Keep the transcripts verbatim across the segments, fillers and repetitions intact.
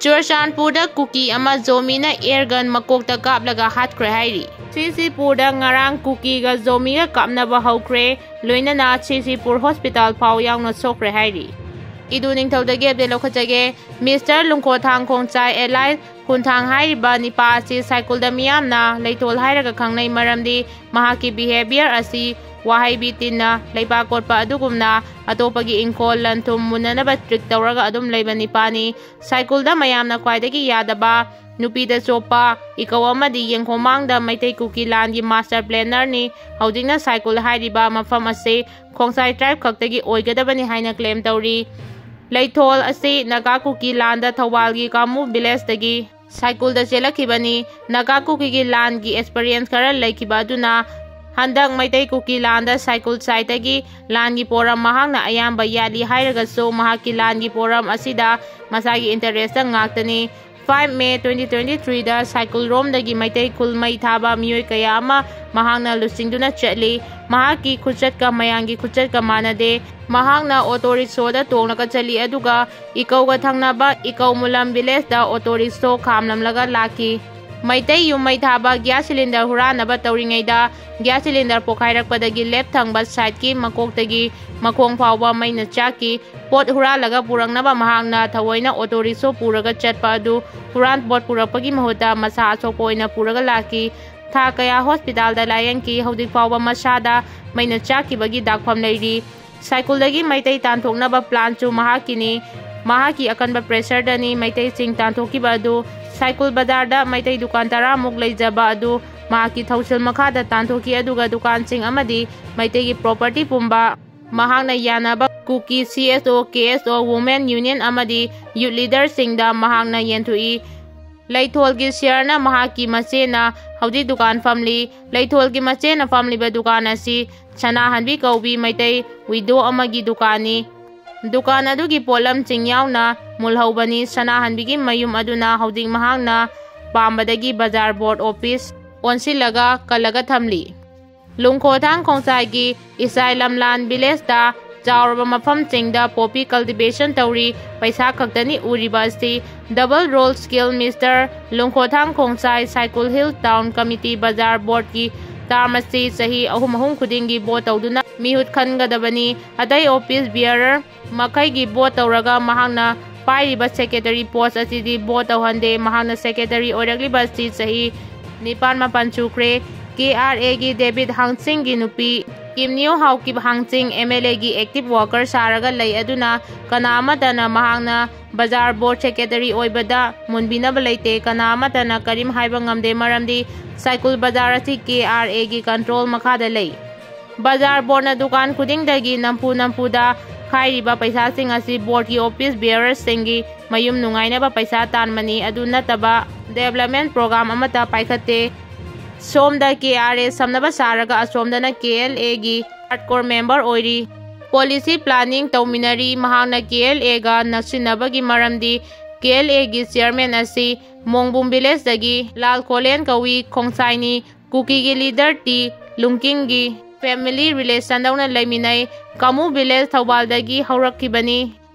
ꯆꯨꯔꯆꯥꯟꯄꯨꯔꯗ ꯀꯨꯀꯤ ꯑꯃ ꯖꯣꯃꯤꯅ air gun ꯃꯀꯣꯛꯇ ꯀꯥꯞꯂꯒ ꯍꯥꯠꯈ꯭ꯔꯦ ꯍꯥꯏꯔꯤ꯫ ꯁꯤꯁꯤꯄꯨꯔꯗ ꯉꯔꯥꯡ ꯀꯨꯀꯤꯒ ꯖꯣꯃꯤꯒ ꯀꯥꯞꯅꯕ ꯍꯧꯈ꯭ꯔꯦ, ꯂꯣꯏꯅꯅ ꯁꯤꯁꯤꯄꯨꯔ ꯍꯣꯁꯄꯤꯇꯥꯜ ꯐꯥꯎ ꯌꯥꯎꯅ ꯁꯣꯛꯈ꯭ꯔꯦ ꯍꯥꯏꯔꯤ꯫ ꯏꯗꯨ ꯅꯤꯡꯊꯧꯗꯒꯤ ꯑꯞꯗꯦꯠ ꯂꯧꯈꯠꯆꯒꯦ꯫ ꯃꯤꯁꯇꯔ ꯂꯨꯡꯈꯣꯊꯥꯡ ꯈꯣꯡꯆꯥꯏ ꯑꯦꯂꯥꯏꯁ ꯈꯨꯟꯊꯥꯡ ꯍꯥꯏꯔꯤꯕ ꯅꯤꯄꯥ ꯑꯁꯤ ꯁꯥꯏꯀꯨꯜꯗ ꯃꯤꯌꯥꯝꯅ ꯂꯩꯊꯣꯜ ꯍꯥꯏꯔꯒ ꯈꯪꯅꯩ, ꯃꯔꯝꯗꯤ ꯃꯍꯥꯛꯀꯤ ꯕꯤꯍꯦꯕꯤꯌꯔ ꯑꯁꯤ ꯋꯥꯍꯩꯕꯤ ꯇꯤꯟꯅ ꯂꯩꯕꯥꯛ ꯀꯣꯠꯄ ꯑꯗꯨꯒꯨꯝꯅ ꯑꯇꯣꯞꯄꯒꯤ ꯏꯪꯈꯣꯜ ꯂꯟ ꯊꯨꯝ ꯃꯨꯟꯅꯅꯕ ꯇ꯭ꯔꯤꯛ ꯇꯧꯔꯒ ꯑꯗꯨꯝ ꯂꯩꯕ ꯅꯤꯄꯥꯅꯤ꯫ ꯁꯥꯏꯀꯨꯜꯗ ꯃꯌꯥꯝꯅ ꯈ꯭ꯋꯥꯏꯗꯒꯤ ꯌꯥꯗꯕ, ꯅꯨꯄꯤꯗ ꯆꯣꯞꯄ, ꯏꯀꯧ ꯑꯃꯗꯤ ꯌꯦꯡꯈꯣꯃꯥꯡꯗ ꯃꯩꯇꯩ ꯀꯨꯀꯤ ꯂꯥꯟꯒꯤ ꯃꯥꯁꯇꯔ ꯄ꯭ꯂꯦꯅꯔꯅꯤ꯫ ꯍꯧꯖꯤꯛꯅ ꯁꯥꯏꯀꯨꯜ ꯍꯥꯏꯔꯤꯕ ꯃꯐꯝ ꯑꯁꯤ ꯈꯣꯡꯁꯥꯏ ꯇ꯭ꯔꯥꯏꯕ ꯈꯛꯇꯒꯤ ꯑꯣꯏꯒꯗꯕꯅꯤ ꯍꯥꯏꯅ ꯀ꯭ꯂꯦꯝ ꯇꯧꯔꯤ꯫ ꯂꯩꯊꯣꯜ ꯑꯁꯤ ꯅꯥꯒꯥ ꯀꯨꯀꯤ ꯂꯥꯟꯗ ꯊꯧꯕꯥꯜꯒꯤ ꯀꯥꯃꯨ ꯚꯤꯂꯦꯖꯇꯒꯤ ꯁꯥꯏꯀꯨꯜꯗ ꯆꯦꯜꯂꯛꯈꯤꯕꯅꯤ꯫ ꯅꯥꯒꯥ ꯀꯨꯀꯤꯒꯤ ꯂꯥꯟꯒꯤ ꯑꯦꯛꯁꯄꯔꯤꯌꯦꯟꯁ ꯈꯔ ꯂꯩꯈꯤꯕ ꯑꯗꯨꯅ ꯍꯟꯗꯛ ꯃꯩꯇꯩ ꯀꯨꯀꯤ ꯂꯥꯟꯗ ꯁꯥꯏꯀꯨꯜ ꯁꯥꯏꯠꯇꯒꯤ ꯂꯥꯟꯒꯤ ꯄꯣꯔꯝ ꯃꯍꯥꯛꯅ ꯑꯌꯥꯝꯕ ꯌꯥꯠꯂꯤ ꯍꯥꯏꯔꯒꯁꯨ, ꯃꯍꯥꯛꯀꯤ ꯂꯥꯟꯒꯤ ꯄꯣꯔꯝ ꯑꯁꯤꯗ ꯃꯁꯥꯒꯤ ꯏꯟꯇꯔꯦꯁꯇ ꯉꯥꯛꯇꯅꯤ꯫ ꯐꯥꯏꯚ ꯃꯦ ꯇ꯭ꯋꯦꯟꯇꯤ ꯇ꯭ꯋꯦꯟꯇꯤ ꯊ꯭ꯔꯤꯗ ꯁꯥꯏꯀꯨꯜꯔꯣꯝꯗꯒꯤ ꯃꯩꯇꯩ ꯈꯨꯜ ꯃꯩ ꯊꯥꯕ ꯃꯤꯑꯣꯏ ꯀꯌꯥ ꯑꯃ ꯃꯍꯥꯛꯅ ꯂꯨꯆꯤꯡꯗꯨꯅ ꯆꯠꯂꯤ꯫ ꯃꯍꯥꯛꯀꯤ ꯈꯨꯆꯠꯀ ꯃꯌꯥꯝꯒꯤ ꯈꯨꯆꯠꯀ ꯃꯥꯟꯅꯗꯦ꯫ ꯃꯍꯥꯛꯅ ꯑꯣꯇꯣ ꯔꯤꯛꯁꯣꯗ ꯇꯣꯡꯂꯒ ꯆꯠꯂꯤ, ꯑꯗꯨꯒ ꯏꯀꯧꯒ ꯊꯪꯅꯕ ꯏꯀꯧ ꯃꯨꯂꯝ ꯚꯤꯂꯦꯖꯇ ꯑꯣꯇꯣ ꯔꯤꯛꯁꯣ ꯈꯥꯝꯂꯝꯂꯒ ꯂꯥꯛꯈꯤ꯫ ꯃꯩꯇꯩ ꯌꯨꯝ ꯃꯩ ꯊꯥꯕ ꯒ꯭ꯌꯥꯁ ꯁꯤꯂꯤꯟꯗꯔ ꯍꯨꯔꯥꯟꯅꯕ ꯇꯧꯔꯤꯉꯩꯗ ꯒ꯭ꯌꯥꯁ ꯁꯤꯂꯤꯟꯗꯔ ꯄꯣꯈꯥꯏꯔꯛꯄꯗꯒꯤ ꯂꯦꯐ ꯊꯪꯕ ꯁꯥꯏꯠꯀꯤ ꯃꯀꯣꯛꯇꯒꯤ ꯃꯈꯣꯡ ꯐꯥꯎꯕ ꯃꯩꯅ ꯆꯥꯛꯈꯤ꯫ ꯄꯣꯠ ꯍꯨꯔꯥꯜꯂꯒ ꯄꯨꯔꯛꯅꯕ ꯃꯍꯥꯛꯅ ꯊꯑꯣꯏꯅ ꯑꯣꯇꯣ ꯔꯤꯛꯁꯣ ꯄꯨꯔꯒ ꯆꯠꯄ ꯑꯗꯨ ꯍꯨꯔꯥꯟ ꯄꯣꯠ ꯄꯨꯔꯛꯄꯒꯤ ꯃꯍꯨꯠꯇ ꯃꯁꯥ ꯑꯁꯣꯛꯄ ꯑꯣꯏꯅ ꯄꯨꯔꯒ ꯂꯥꯛꯈꯤ꯫ ꯊꯥ ꯀꯌꯥ ꯍꯣꯁꯄꯤꯇꯥꯜꯗ ꯂꯥꯌꯦꯡꯈꯤ꯫ ꯍꯧꯖꯤꯛ ꯐꯥꯎꯕ ꯃꯁꯥꯗ ꯃꯩꯅ ꯆꯥꯛꯈꯤꯕꯒꯤ ꯗꯥꯛꯐꯝ ꯂꯩꯔꯤ꯫ ꯁꯥꯏꯀꯨꯜꯗꯒꯤ ꯃꯩꯇꯩ ꯇꯥꯟꯊꯣꯛꯅꯕ ꯄ꯭ꯂꯥꯟꯁꯨ ꯃꯍꯥꯛꯀꯤꯅꯤ꯫ ꯃꯍꯥꯛꯀꯤ ꯑꯀꯟꯕ ꯄ꯭ꯔꯦꯁꯔꯗꯅꯤ ꯃꯩꯇꯩꯁꯤꯡ ꯇꯥꯟꯊꯣꯛꯈꯤꯕ ꯑꯗꯨ꯫ ꯁꯥꯏꯀꯨꯜ ꯕꯖꯥꯔꯗ ꯃꯩꯇꯩ ꯗꯨꯀꯥꯟ ꯇꯔꯥꯃꯨꯛ ꯂꯩꯖꯕ ꯑꯗꯨ ꯃꯍꯥꯛꯀꯤ ꯊꯧꯁꯤꯜ ꯃꯈꯥꯗ ꯇꯥꯟꯊꯣꯛꯈꯤ, ꯑꯗꯨꯒ ꯗꯨꯀꯥꯟꯁꯤꯡ ꯑꯃꯗꯤ ꯃꯩꯇꯩꯒꯤ ꯄ꯭ꯔꯣꯄꯔꯇꯤ ꯄꯨꯝꯕ ꯃꯍꯥꯛꯅ ꯌꯥꯅꯕ ꯀꯨꯀꯤ ꯁꯤ ꯑꯦꯁ ꯑꯣ, ꯀꯦ ꯑꯦꯁ ꯑꯣ, ꯋꯨꯃꯦꯟ ꯌꯨꯅꯤꯌꯟ ꯑꯃꯗꯤ ꯌꯨꯠ ꯂꯤꯗꯔꯁꯤꯡꯗ ꯃꯍꯥꯛꯅ ꯌꯦꯟꯊꯣꯛꯏ꯫ ꯂꯩꯊꯣꯜꯒꯤ ꯁꯤꯌꯔꯅ ꯃꯍꯥꯛꯀꯤ ꯃꯆꯦꯅ ꯍꯧꯖꯤꯛ ꯗꯨꯀꯥꯟ ꯐꯝꯂꯤ꯫ ꯂꯩꯊꯣꯜꯒꯤ ꯃꯆꯦꯅ ꯐꯝꯂꯤꯕ ꯗꯨꯀꯥꯟ ꯑꯁꯤ ꯁꯅꯥꯍꯟꯕꯤ ꯀꯧꯕꯤ ꯃꯩꯇꯩ ꯋꯤꯗꯣ ꯑꯃꯒꯤ ꯗꯨꯀꯥꯟꯅꯤ꯫ ꯗꯨꯀꯥꯟ ꯑꯗꯨꯒꯤ ꯄꯣꯠꯂꯝꯁꯤꯡ ꯌꯥꯎꯅ ꯃꯨꯜꯍꯧꯕꯅꯤ꯫ ꯁꯅꯥꯍꯟꯕꯤꯒꯤ ꯃꯌꯨꯝ ꯑꯗꯨꯅ ꯍꯧꯖꯤꯛ ꯃꯍꯥꯛꯅ ꯄꯥꯝꯕꯗꯒꯤ ꯕꯖꯥꯔ ꯕꯣꯔꯗ ꯑꯣꯐꯤꯁ ꯑꯣꯟꯁꯤꯜꯂꯒ ꯀꯜꯂꯒ ꯊꯝꯂꯤ꯫ ꯂꯨꯡꯈꯣꯊꯥꯡ ꯈꯣꯡꯁꯥꯏꯒꯤ ꯏꯁꯥꯏ ꯂꯝꯂꯥꯟ ꯚꯤꯂꯦꯖꯇ ꯆꯥꯎꯔꯕ ꯃꯐꯝꯁꯤꯡꯗ poppy cultivation ꯇꯧꯔꯤ꯫ ꯄꯩꯁꯥ ꯈꯛꯇꯅꯤ ꯎꯔꯤꯕ ꯑꯁꯤ꯫ Double role skill, Mister Lungkhothang Khongsai, Saikul hill town committee ꯕꯖꯥꯔ ꯕꯣꯔꯗꯀꯤ ꯇꯥꯔꯝ ꯑꯁꯤ ꯆꯍꯤ ꯑꯍꯨꯝ ꯑꯍꯨꯝ ꯈꯨꯗꯤꯡꯒꯤ ꯚꯣꯠ ꯇꯧꯗꯨꯅ ꯃꯤꯍꯨꯠ ꯈꯟꯒꯗꯕꯅꯤ꯫ ꯑꯇꯩ office bearer ꯃꯈꯩꯒꯤ ꯚꯣꯠ ꯇꯧꯔꯒ ꯃꯍꯥꯛꯅ ꯄꯥꯏꯔꯤꯕ secretary post ꯑꯁꯤꯗꯤ ꯚꯣꯠ ꯇꯧꯍꯟꯗꯦ꯫ ꯃꯍꯥꯛꯅ secretary ꯑꯣꯏꯔꯛꯂꯤꯕ ꯑꯁꯤ ꯆꯍꯤ ꯅꯤꯄꯥꯟ ꯃꯥꯄꯟ ꯁꯨꯈ꯭ꯔꯦ꯫ ꯀꯦ ꯑꯥꯔ ꯑꯦꯒꯤ ꯗꯦꯕꯤꯠ ꯍꯥꯡꯆꯤꯡꯒꯤ ꯅꯨꯄꯤ ꯀꯤꯝꯅꯤꯌꯣ ꯍꯥꯎꯀꯤꯞ ꯍꯥꯡꯆꯤꯡ, ꯑꯦꯝ ꯑꯦꯜ ꯑꯦꯒꯤ active worker ꯁꯥꯔꯒ ꯂꯩ꯫ ꯑꯗꯨꯅ ꯀꯅꯥ ꯑꯃꯠꯇꯅ ꯃꯍꯥꯛꯅ ꯕꯖꯥꯔ ꯕꯣꯔꯗ secretary ꯑꯣꯏꯕꯗ ꯃꯨꯟꯕꯤꯅꯕ ꯂꯩꯇꯦ꯫ ꯀꯅꯥ ꯑꯃꯠꯇꯅ ꯀꯔꯤꯝ ꯍꯥꯏꯕ ꯉꯝꯗꯦ, ꯃꯔꯝꯗꯤ ꯁꯥꯏꯀꯨꯜ ꯕꯖꯥꯔ ꯑꯁꯤ ꯀꯦ ꯑꯥꯔ ꯑꯦꯒꯤ control ꯃꯈꯥꯗ ꯂꯩ꯫ ꯕꯖꯥꯔ ꯕꯣꯔꯗꯅ ꯗꯨꯀꯥꯟ ꯈꯨꯗꯤꯡꯗꯒꯤ ꯅꯝꯐꯨ ꯅꯝꯐꯨꯗ ꯈꯥꯏꯔꯤꯕ ꯄꯩꯁꯥꯁꯤꯡ ꯑꯁꯤ ꯕꯣꯔꯗꯀꯤ office bearerꯁꯤꯡꯒꯤ ꯃꯌꯨꯝ ꯅꯨꯡꯉꯥꯏꯅꯕ ꯄꯩꯁꯥ ꯇꯥꯟꯕꯅꯤ꯫ ꯑꯗꯨ ꯅꯠꯇꯕ development program ꯑꯃꯠꯇ ꯄꯥꯏꯈꯠꯇꯦ꯫ ꯁꯣꯝꯗ ꯀꯦ ꯑꯥꯔ ꯑꯦ ꯁꯝꯅꯕ ꯁꯥꯔꯒ ꯑꯁꯣꯝꯗꯅ ꯀꯦ ꯑꯦꯜ ꯑꯦꯒꯤ hardcore member ꯑꯣꯏꯔꯤ꯫ Policy planning ꯇꯧꯃꯤꯟꯅꯔꯤ꯫ ꯃꯍꯥꯛꯅ ꯀꯦ ꯑꯦꯜ ꯑꯦꯒ ꯅꯛꯁꯤꯟꯅꯕꯒꯤ ꯃꯔꯝꯗꯤ ꯀꯦ ꯑꯦꯜ ꯑꯦꯒꯤ chairman ꯑꯁꯤ ꯃꯣꯡꯕꯨꯝ villageꯗꯒꯤ ꯂꯥꯜ ꯈꯣꯂꯦꯟ ꯀꯧꯏ, ꯈꯣꯡꯁꯥꯏꯅꯤ꯫ ꯀꯨꯀꯤꯒꯤ leader ꯇꯤ ꯂꯨꯡꯀꯤꯡꯒꯤ family relationꯗꯧꯅ ꯂꯩꯃꯤꯟꯅꯩ꯫ ꯀꯥꯃꯨ village, ꯊꯧꯕꯥꯜꯗꯒꯤ ꯍꯧꯔꯛꯈꯤꯕꯅꯤ꯫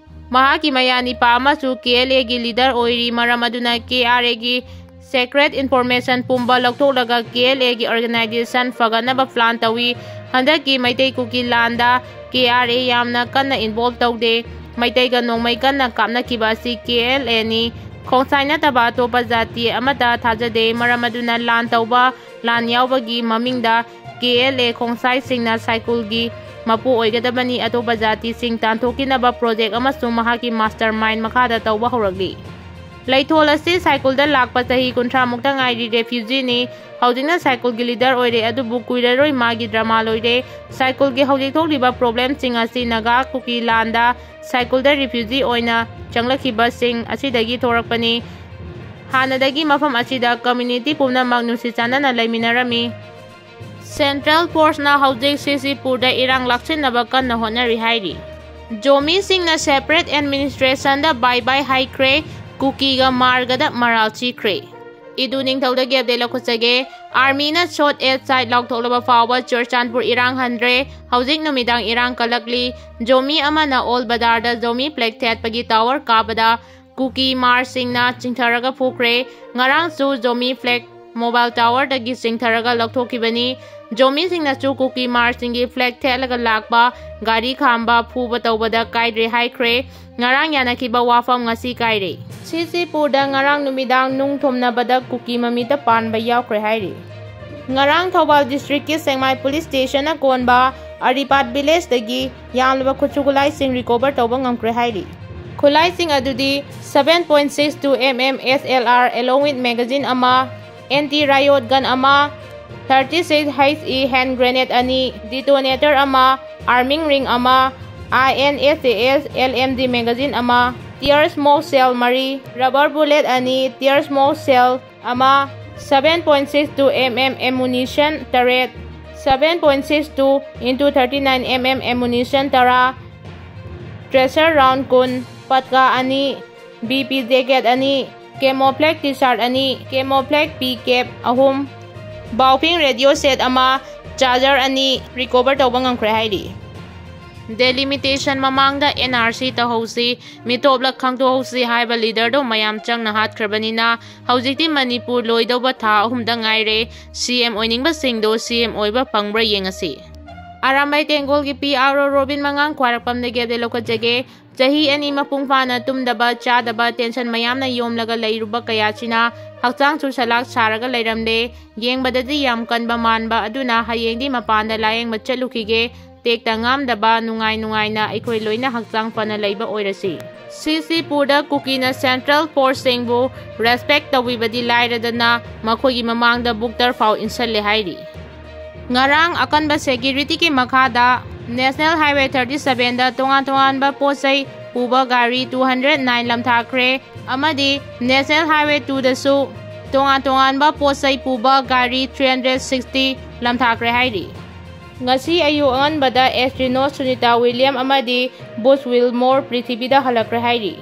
ꯃꯍꯥꯛꯀꯤ ꯃꯌꯥꯅꯤꯄꯥ ꯑꯃꯁꯨ ꯀꯦ ꯑꯦꯜ ꯑꯦꯒꯤ leader ꯑꯣꯏꯔꯤ꯫ ꯃꯔꯝ ꯑꯗꯨꯅ ꯀꯦ ꯑꯥꯔ ꯑꯦꯒꯤ secret information ꯄꯨꯝꯕ ꯂꯧꯊꯣꯛꯂꯒ ꯀꯦ ꯑꯦꯜ ꯑꯦꯒꯤ organization ꯐꯒꯠꯅꯕ plan ꯇꯧꯏ꯫ ꯍꯟꯗꯛꯀꯤ ꯃꯩꯇꯩ ꯀꯨꯀꯤ ꯂꯥꯟꯗ ꯀꯦ ꯑꯥꯔ ꯑꯦ ꯌꯥꯝꯅ ꯀꯟꯅ involve ꯇꯧꯗꯦ꯫ ꯃꯩꯇꯩꯒ ꯅꯣꯡꯃꯩ ꯀꯟꯅ ꯀꯥꯞꯅꯈꯤꯕ ꯑꯁꯤ ꯀꯦ ꯑꯦꯜ ꯑꯦꯅꯤ꯫ ꯈꯣꯡꯁꯥꯏ ꯅꯠꯇꯕ ꯑꯇꯣꯞꯄ ꯖꯥꯇꯤ ꯑꯃꯠꯇ ꯊꯥꯖꯗꯦ꯫ ꯃꯔꯝ ꯑꯗꯨꯅ ꯂꯥꯟ ꯇꯧꯕ, ꯂꯥꯟ ꯌꯥꯎꯕꯒꯤ ꯃꯃꯤꯡꯗ ꯀꯦ ꯑꯦꯜ ꯑꯦ ꯈꯣꯡꯁꯥꯏꯁꯤꯡꯅ ꯁꯥꯏꯀꯨꯜꯒꯤ ꯃꯄꯨ ꯑꯣꯏꯒꯗꯕꯅꯤ꯫ ꯑꯇꯣꯞꯄ ꯖꯥꯇꯤꯁꯤꯡ ꯇꯥꯟꯊꯣꯛꯈꯤꯅꯕ project ꯑꯃꯁꯨꯡ ꯃꯍꯥꯛꯀꯤ mastermind ꯃꯈꯥꯗ ꯇꯧꯕ ꯍꯧꯔꯛꯂꯤ꯫ ꯂꯩꯊꯣꯜ ꯑꯁꯤ ꯁꯥꯏꯀꯨꯜꯗ ꯂꯥꯛꯄ ꯆꯍꯤ ꯀꯨꯟꯊ꯭ꯔꯥ ꯃꯨꯛꯇ ꯉꯥꯏꯔꯤ, refugeeꯅꯤ꯫ ꯍꯧꯖꯤꯛꯅ ꯁꯥꯏꯀꯨꯜꯒꯤ leader ꯑꯣꯏꯔꯦ, ꯑꯗꯨꯕꯨ ꯀꯨꯏꯔꯔꯣꯏ ꯃꯥꯒꯤ drama ꯂꯣꯏꯔꯦ꯫ ꯁꯥꯏꯀꯨꯜꯒꯤ ꯍꯧꯖꯤꯛ ꯊꯣꯛꯂꯤꯕ problemꯁꯤꯡ ꯑꯁꯤ ꯅꯥꯒꯥ ꯀꯨꯀꯤ ꯂꯥꯟꯗ ꯁꯥꯏꯀꯨꯜꯗ refugee ꯑꯣꯏꯅ ꯆꯪꯂꯛꯈꯤꯕꯁꯤꯡ ꯑꯁꯤꯗꯒꯤ ꯊꯣꯔꯛꯄꯅꯤ꯫ ꯍꯥꯟꯅꯗꯒꯤ ꯃꯐꯝ ꯑꯁꯤꯗ community ꯄꯨꯝꯅꯃꯛ ꯅꯨꯡꯁꯤ ꯆꯥꯟꯅꯅ ꯂꯩꯃꯤꯟꯅꯔꯝꯃꯤ꯫ Central forceꯅ ꯍꯧꯖꯤꯛ ꯁꯤꯁꯤꯄꯨꯔꯗ ꯏꯔꯥꯡ ꯂꯥꯛꯁꯤꯟꯅꯕ ꯀꯟꯅ ꯍꯣꯠꯅꯔꯤ ꯍꯥꯏꯔꯤ꯫ ꯖꯣꯃꯤꯁꯤꯡꯅ separate administrationꯗ bye bye ꯍꯥꯏꯈ꯭ꯔꯦ꯫ ꯀꯨꯀꯤꯒ ꯃꯥꯔꯒꯗ ꯃꯔꯥꯜ ꯁꯤꯈ꯭ꯔꯦ꯫ ꯏꯗꯨ ꯅꯤꯡꯊꯧꯗꯒꯤ ꯑꯞꯗꯦꯠ ꯂꯧꯈꯠꯆꯒꯦ꯫ ꯑꯥꯔꯃꯤꯅ ꯁꯣꯠ ꯑꯦꯠ ꯁꯥꯏꯠ ꯂꯥꯎꯊꯣꯛꯂꯕ ꯐꯥꯎꯕ ꯆꯨꯔꯆꯥꯟꯄꯨꯔ ꯏꯔꯥꯡ ꯍꯟꯗ꯭ꯔꯦ꯫ ꯍꯧꯖꯤꯛ ꯅꯨꯃꯤꯗꯥꯡ ꯏꯔꯥꯡ ꯀꯜꯂꯛꯂꯤ꯫ ꯖꯣꯃꯤ ꯑꯃꯅ ꯑꯣꯜ ꯕꯖꯥꯔꯗ ꯖꯣꯃꯤ ꯐ꯭ꯂꯦꯛ ꯊꯦꯠꯄꯒꯤ ꯇꯥꯋꯔ ꯀꯥꯕꯗ ꯀꯨꯀꯤ ꯃꯥꯔꯁꯁꯤꯡꯅ ꯆꯤꯡꯊꯔꯒ ꯐꯨꯈ꯭ꯔꯦ꯫ ꯉꯔꯥꯡꯁꯨ ꯖꯣꯃꯤ ꯐ꯭ꯂꯦꯛ ꯃꯣꯕꯥꯏꯜ ꯇꯥꯋꯔꯗꯒꯤ ꯆꯤꯡꯊꯔꯒ ꯂꯧꯊꯣꯛꯈꯤꯕꯅꯤ꯫ ꯖꯣꯃꯤꯁꯤꯡꯅꯁꯨ ꯀꯨꯀꯤ ꯃꯥꯔꯁꯁꯤꯡꯒꯤ ꯐ꯭ꯂꯦꯛ ꯊꯦꯠꯂꯒ ꯂꯥꯛꯄ ꯒꯥꯔꯤ ꯈꯥꯝꯕ ꯐꯨꯕ ꯇꯧꯕꯗ ꯀꯥꯏꯗ꯭ꯔꯦ ꯍꯥꯏꯈ꯭ꯔꯦ꯫ ꯉꯔꯥꯡ ꯌꯥꯅꯈꯤꯕ ꯋꯥꯐꯝ ꯉꯁꯤ ꯀꯥꯏꯔꯦ꯫ ꯁꯤꯁꯤꯄꯨꯔꯗ ꯉꯔꯥꯡ ꯅꯨꯃꯤꯗꯥꯡ ꯅꯨꯡ ꯊꯣꯝꯅꯕꯗ ꯀꯨꯀꯤ ꯃꯃꯤꯠꯇ ꯄꯥꯟꯕ ꯌꯥꯎꯈ꯭ꯔꯦ ꯍꯥꯏꯔꯤ꯫ ꯉꯔꯥꯡ ꯊꯧꯕꯥꯜ ꯗꯤꯁꯇ꯭ꯔꯤꯛꯀꯤ ꯁꯦꯡꯃꯥꯏ ꯄꯨꯂꯤꯁ ꯁ꯭ꯇꯦꯁꯟꯅ ꯀꯣꯟꯕ ꯑꯔꯤꯄꯥꯠ ꯚꯤꯂꯦꯖꯇꯒꯤ ꯌꯥꯝꯂꯕ ꯈꯨꯠꯁꯨ ꯈꯨꯠꯂꯥꯏꯁꯤꯡ ꯔꯤꯀꯣꯚꯔ ꯇꯧꯕ ꯉꯝꯈ꯭ꯔꯦ ꯍꯥꯏꯔꯤ꯫ ꯈꯨꯠꯂꯥꯏꯁꯤꯡ ꯑꯗꯨꯗꯤ seven point six two MM SLR along with magazine ꯑꯃ, anti riot gun ꯑꯃ, thirty six HE hand grenade ꯑꯅꯤ, detonator ꯑꯃ, arming ring ꯑꯃ, INSAS LMG magazine ꯑꯃ, tear smoke shell ꯃꯔꯤ, rubber bullet ꯑꯅꯤ, tear smoke shell ꯑꯃ, seven point six two MM ammunition ꯇꯔꯦꯠ, seven point six two into thirty nine MM ammunition ꯇꯔꯥ, tracer round ꯀꯨꯟ, ꯄꯠꯀꯥ ꯑꯅꯤ, BP jacket ꯑꯅꯤ, camouflage T-shirt ꯑꯅꯤ, camouflage P cap ꯑꯍꯨꯝ, ꯕꯥꯎꯐꯤꯡ radio set ꯑꯃ, charger ꯑꯅꯤ recover ꯇꯧꯕ ꯉꯝꯈ꯭ꯔꯦ ꯍꯥꯏꯔꯤ꯫ Delimitation ꯃꯃꯥꯡꯗ NRC ꯇꯧꯍꯧꯁꯤ, ꯃꯤꯇꯣꯞꯂ ꯈꯪꯗꯣꯛꯍꯧꯁꯤ ꯍꯥꯏꯕ leaderꯗꯣ ꯃꯌꯥꯝ ꯆꯪꯅ ꯍꯥꯠꯈ꯭ꯔꯕꯅꯤꯅ ꯍꯧꯖꯤꯛꯇꯤ ꯃꯅꯤꯄꯨꯔ ꯂꯣꯏꯗꯧꯕ ꯊꯥ ꯑꯍꯨꯝꯗ ꯉꯥꯏꯔꯦ꯫ CM ꯑꯣꯏꯅꯤꯡꯕꯁꯤꯡꯗꯣ CM ꯑꯣꯏꯕ ꯐꯪꯕ꯭ꯔꯥ ꯌꯦꯡꯉꯁꯤ꯫ ꯑꯔꯥꯝꯕꯥꯏ ꯇꯦꯡꯒꯣꯜꯒꯤ PRO ꯔꯣꯕꯤꯟ ꯃꯉꯥꯡ ꯈ꯭ꯋꯥꯏꯔꯥꯛꯄꯝꯗꯒꯤ ꯑꯞꯗꯦꯠ ꯂꯧꯈꯠꯆꯒꯦ꯫ ꯆꯍꯤ ꯑꯅꯤ ꯃꯄꯨꯡ ꯐꯥꯅ ꯇꯨꯝꯗꯕ ꯆꯥꯗꯕ tension ꯃꯌꯥꯝꯅ ꯌꯣꯝꯂꯒ ꯂꯩꯔꯨꯕ ꯀꯌꯥꯁꯤꯅ ꯍꯛꯆꯥꯡꯁꯨ ꯁꯂꯥꯛ ꯁꯥꯔꯒ ꯂꯩꯔꯝꯂꯦ꯫ ꯌꯦꯡꯕꯗꯗꯤ ꯌꯥꯝ ꯀꯟꯕ ꯃꯥꯟꯕ ꯑꯗꯨꯅ ꯍꯌꯦꯡꯗꯤ ꯃꯄꯥꯟꯗ ꯂꯥꯌꯦꯡꯕ ꯆꯠꯂꯨꯈꯤꯒꯦ꯫ ꯇꯦꯛꯇ ꯉꯥꯝꯗꯕ ꯅꯨꯡꯉꯥꯏ ꯅꯨꯡꯉꯥꯏꯅ ꯑꯩꯈꯣꯏ ꯂꯣꯏꯅ ꯍꯛꯆꯥꯡ ꯐꯅ ꯂꯩꯕ ꯑꯣꯏꯔꯁꯤ꯫ ꯁꯤꯁꯤꯄꯨꯔꯗ ꯀꯨꯀꯤꯅ central forceꯁꯤꯡꯕꯨ respect ꯇꯧꯕꯤꯕꯗꯤ ꯂꯥꯏꯔꯗꯅ ꯃꯈꯣꯏꯒꯤ ꯃꯃꯥꯡꯗ ꯕꯨꯛꯇꯔ ꯐꯥꯎ ꯏꯟꯁꯜꯂꯦ ꯍꯥꯏꯔꯤ꯫ ꯉꯔꯥꯡ ꯑꯀꯟꯕ securityꯒꯤ ꯃꯈꯥꯗ National Highway thirty sevenꯗ ꯇꯣꯉꯥꯟ ꯇꯣꯉꯥꯟꯕ ꯄꯣꯠ ꯆꯩ ꯄꯨꯕ ꯒꯥꯔꯤ two hundred nine ꯂꯝꯊꯥꯈ꯭ꯔꯦ ꯑꯃꯗꯤ National Highway twoꯗꯁꯨ ꯇꯣꯉꯥꯟ ꯇꯣꯉꯥꯟꯕ ꯄꯣꯠ ꯆꯩ ꯄꯨꯕ ꯒꯥꯔꯤ three hundred sixty ꯂꯝꯊꯥꯈ꯭ꯔꯦ ꯍꯥꯏꯔꯤ꯫ ꯉꯁꯤ ꯑꯌꯨꯛ ꯑꯉꯟꯕꯗ astronaut ꯁꯨꯅꯤꯇꯥ ꯋꯤꯂꯤꯌꯝ ꯑꯃꯗꯤ ꯕꯨꯁ ꯋꯤꯜꯃꯣꯔ ꯄ꯭ꯔꯤꯊꯤꯕꯤꯗ ꯍꯜꯂꯛꯈ꯭ꯔꯦ ꯍꯥꯏꯔꯤ꯫